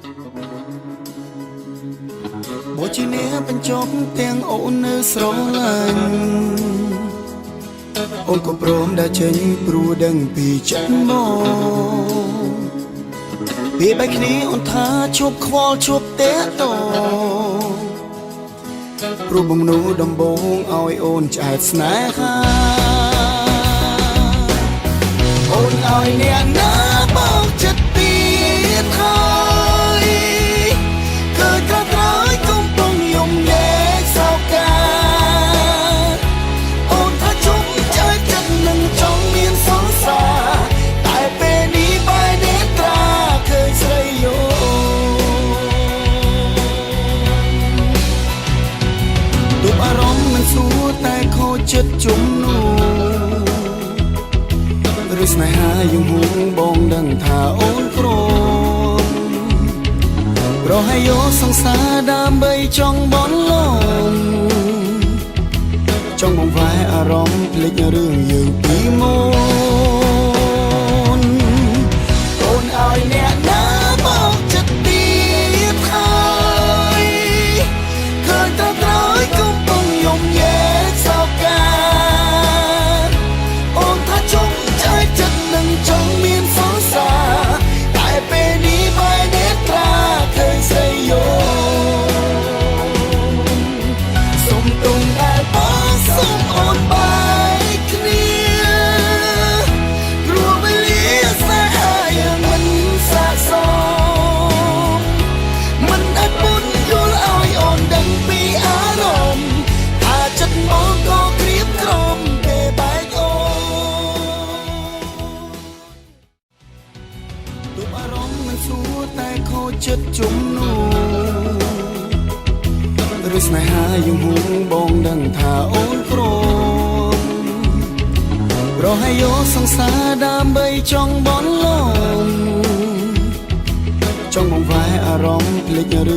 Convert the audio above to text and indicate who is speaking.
Speaker 1: បូជាអ្នកបញ្ចប់ទាំងអូននៅស្រឡាញ់អូនក៏ព្រមដែលចេញព្រោះដឹងពីចិត្តមកពេលបែកគ្នាអូនថាជប់ខ្វល់ជប់តេតងព្រោះបងនោះដំបងឲ្យអូនឆ្អែតស្នេហាអូនឲ្យអ្នកណាបោកចិត្តទៀតហើយឃើញត្រត្រយកំពុងយំញែកសោកាអូនថាជុំចែកចិត្តនឹងចង់មានសង្សារតែពេលនេះបែរនេត្រាឃើញស្រីយោ ទប់អារម្មណ៍មិនស្រួលតែខូចចិត្តជំនួឬស្នេហាយើងហួងបងដឹងថាអូនព្រមប្រហែលយកសង្សារដើម្បីចង់បនលំចង់បង្វែរអារម្មណ៍ភ្លេចរឿងយើងពីមុនអូនឲ្យអ្នកណាបោកចិត្តទៀតហើយឃើញត្រត្រយកំពុងយំញែកសោកាអូនថាជុំចែកចិត្តនឹងចង់មានសង្សារតែពេលនេះបែរនេត្រាឃើញស្រីយោសុំទុំដែលបងសុំអូនបែកគ្នាព្រោះវេលាស្នេហាយើងមិនសាកសមមិនអាចមុនយល់ឲ្យអូនដឹងពីអារម្មណ៍ថាចិត្តមកក៏ក្រៀមក្រំពេលបែកអូន ទប់អារម្មណ៍មិនស្រួលតែខូចចិត្តជំនួឬស្នេហាយើងហួងបងដឹងថាអូនព្រមប្រហែលយកសង្សារដើម្បីចង់បនលំចង់បង្វែរអារម្មណ៍ភ្លេចរឿង